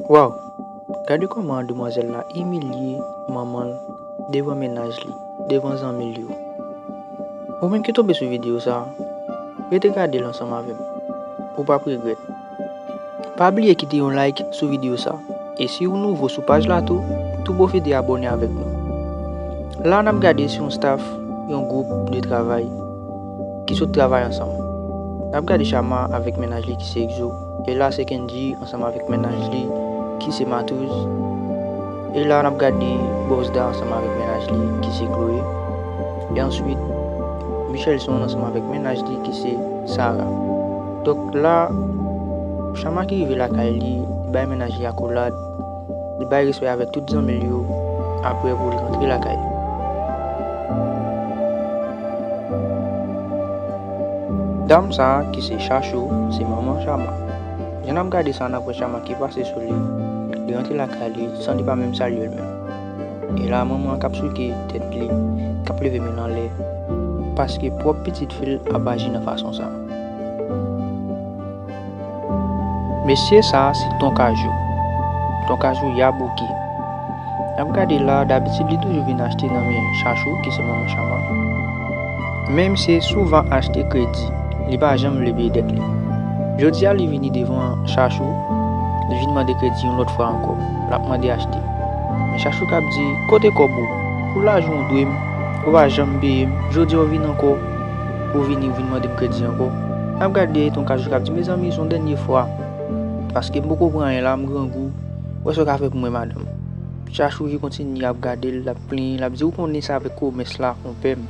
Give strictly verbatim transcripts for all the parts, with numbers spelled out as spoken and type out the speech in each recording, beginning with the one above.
Waw! Gade kòman demwazèl la imilye manman l devan mennaj li, devan zanmi l yo. Ou menm ki tonbe sou videyo sa, rete gade l ansanm avè m. Ou p ap regrèt. Pa bliye kite yon like sou videyo sa. E si ou nouvo sou paj la tou, tou pwofite abòne avèk nou. La n ap gade se yon staff, yon gwoup de travay ki sot travay ansanm. N ap gade Chama avèk mennaj li ki se Exo. E la se Kendji ansanm avèk mennaj li ki se Matouz. E la n ap gade Bosda ansanm avèk mennaj li ki se Chloé. E answit, Michelson ansanm avèk mennaj li ki se Sarah. Donk la, Chama ki rive lakay li, li bay mennaj li akolad, li bay respè avèk tout zanmi l yo, apre pou l rantre lakay li. Dam sa a ki se Chachou, se manman Chama. Jan n ap gade sa, n ap wè Chama ki pase sou li, li rantre lakay li san li pa menm salye l menm. E la, manman an k ap souke tèt li, k ap leve men l anlè, paske pwòp pitit fi l ap aji nan fason sa. Mesye sa a se Ton Kajou. Ton Kajou Yabuki. N ap gade la, dabitid li toujou vin achte nan men Chachou, ki se manman Chama. Men misye souvan achte kredi, li pa janm vle peye dèt li. Jodi a, li vini devan Chachou, li vin mande kredi yon lòt fwa ankò. L ap mande achte. Men Chachou k ap di, "Kote kòb ou? Pou lajan w dwe m, ou pa janm peye m. Jodi a, w vin ankò, ou vini, ou vin mande m kredi ankò." N ap gade Ton Kajou k ap di, "Mezanmi, se yon dènye fwa. Paske m poko pran anyen la, m grangou. Wè sa w ka fè pou mwen, madanm." Chachou ki kontinye ap gade l, l ap plenyen, l ap di, "Ou konnen sa avèk komès la, konpè m.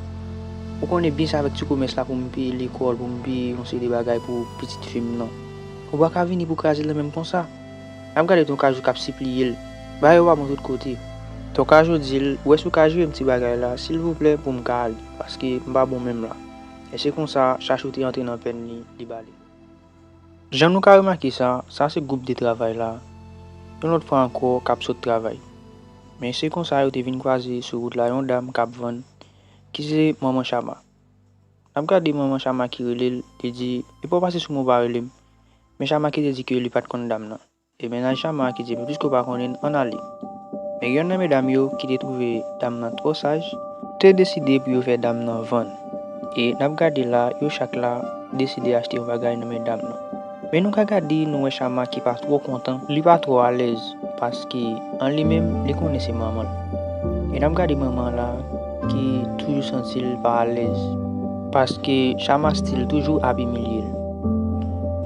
Ou konnen byen sa avèk ti komès la pou m peye lekòl, pou m peye yon seri de bagay pou pitit fi m nan. Ou pa ka vini pou kraze l nan men m konsa." N ap gade Ton Kajou k ap sipliye l, "Ba yo pa bon tout kote." Ton Kajou di l, "Ou wè si w ka jere m ti bagay la, silvouplè, pou m ka ale, paske m pa bon menm la." E se konsa, Chachou te antre nan pèn li, li bale. Jan nou ka remake sa, sa se gwoup de travay la, yon lòt fwa ankò, k ap sot travay. Men se konsa yo te vin kwaze sou wout la yon dam k ap vann, ki se manman Chama. N ap gade manman Chama ki rele l, li di, "Epa w pase sou mwen, w pa rele m." Men Chama ki te di ke li pa t konn dam nan. E mennaj Chama ki di, "Men piske w pa konnen, ann ale." Men gen yonn nan medam yo ki te twouve dam nan twò saj, te deside pou yo fè dam nan vann. E n ap gade la, yo chak la deside achte yon bagay nan men dam nan. Men nou ka gade, nou wè Chama ki pa twò kontan, li pa twò alèz, paske an li menm, li konnen se manman l. E n ap gade manman la ki toujou santi l pa alèz, paske Chama still toujou ap imilye l.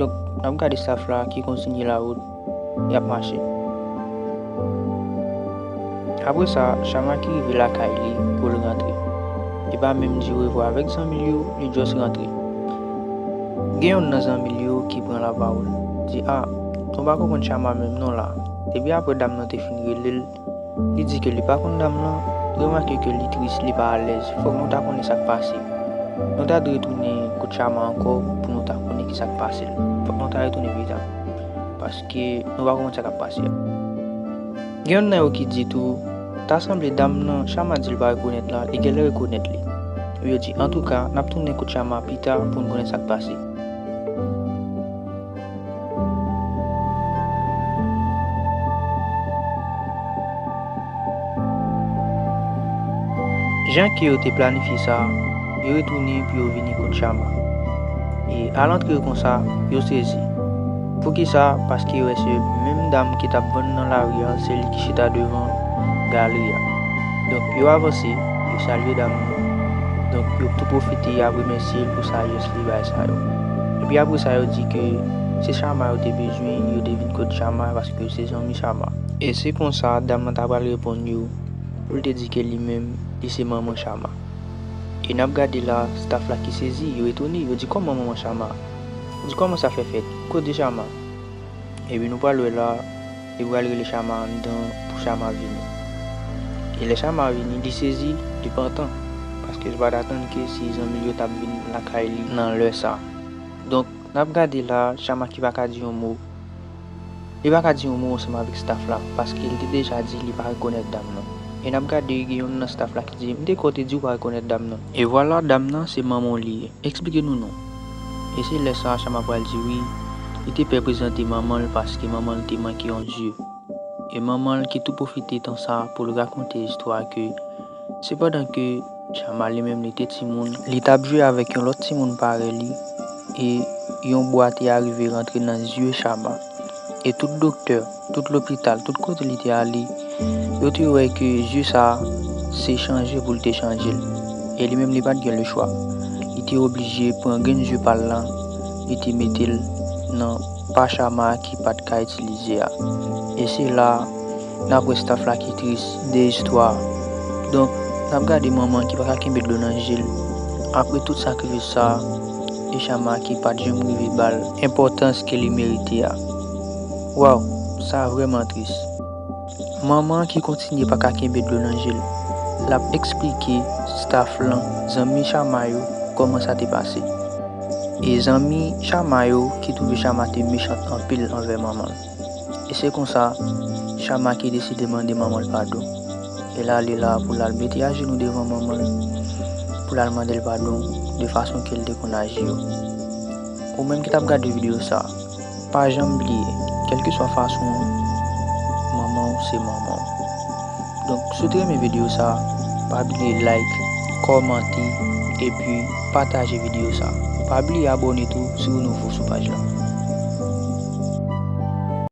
Donk, n ap gade staff la ki kontinye lawout, y ap mache. Apre sa, Chama ki rive lakay li pou l rantre. Li pa menm di orevwa avèk zanmi l yo, li just rantre. Gen yonn nan zanmi l yo ki pran lapawòl, di, "A, nou pa konprann Chama menm non la. Depi apre dam nan te fin rele l, li di ke li pa konn dam nan, remake ke li tris, li pa alèz. Fòk nou ta konnen sa k pase. Nou ta dwe tounen kot Chama ankò pou nou ta konnen ki sa k pase l. Fòk nou ta retounen pita, paske nou pa konprann sa k ap pase a." Gen yonn nan yo ki di tou, "Ta sanble dam nan Chama di l pa rekonèt la, li genlè rekonèt li." Yo di, "Antouka, n ap tounen kot Chama pita pou n konnen sa k pase." Jan ke yo te planifye sa, yo retounen pou yo vini kot Chama. E al antre yo konsa, yo sezi. Poukisa? Paske yo wè se menm dam ki t ap vann nan lari a, se li ki chita devan galri a. Donk, yo avanse, yo salye dam nan. Donk, yo tou pwofite ap remèsye l pou sajès li bay sa yo. Epi apre sa, yo di ke se Chama yo te bezwen, yo te vin kot Chama paske se zanmi Chama. E se konsa, dam nan ta pral reponn yo pou l te di ke li menm, li se manman Chama. E n ap gade la, staff la ki sezi, yo etone, yo di, "Kòman manman Chama? Di kòman sa fè fèt? Kote Chama?" Epi nou pral wè la, li pral rele Chama anndan pou Chama vini. E lè Chama vini, li sezi, li pantan, paske li pa t atann ke se zanmi l yo t ap vin lakay li nan lè sa. Donk, n ap gade la, Chama ki pa ka di yon mo. Li pa ka di yon mo ansanm avèk staff la, paske li te deja di li pa rekonèt dam nan. E n ap gade, gen yonn nan staff la ki di, "M te kwè w te di w pa rekonèt dam nan." E vwala, dam nan, se manman w li ye. Eksplike nou non. E se lè sa a Chama pral di wi, li te pè prezante manman l paske manman l te manke yon zye. E manman l ki tou pwofite tan sa pou l rakonte istwa ke sepandan ke Chama li menm li te timoun, li t ap jwe avèk yon lòt timoun parèy li, e yon bwa te arive rantre nan zye Chama. E tout doktè, tout lopital, tout kote li te ale, yo te wè ke zye sa a se chanje pou l te chanje l. E li menm li pa t gen lechwa. Li te oblije pran grenn zye pa l lan, li te mete l nan pa Chama ki pa t ka itilize a. E se la a, n ap wè staff la ki tris de istwa a. Donk, n ap gade manman ki pa ka kenbe dlo nan je l. Apre tout sakrifis sa a, e Chama ki pa t janm rive ba l enpòtans ke li merite a. Waw, sa vrèman tris. Manman ki kontinye pa ka kenbe dlo nan je l. L ap eksplike staff lan, zanmi Chama yo, kòman sa te pase. E zanmi Chama yo ki twouve Chama te mechan anpil anvè manman l. E se konsa, Chama ki deside mande manman l padon. E l ale la pou l al mete ajenou devan manman l, pou l al mande l padon de fason ke l te konn aji yo. Ou menm ki t ap gade videyo sa, pa janm bliye, kèlkeswa fason an, manman w se manman w. Donk, si w te renmen videyo sa, pa bliye like, kòmante, epi pataje videyo sa. Pa bliye abòne tou si w nouvo sou paj la.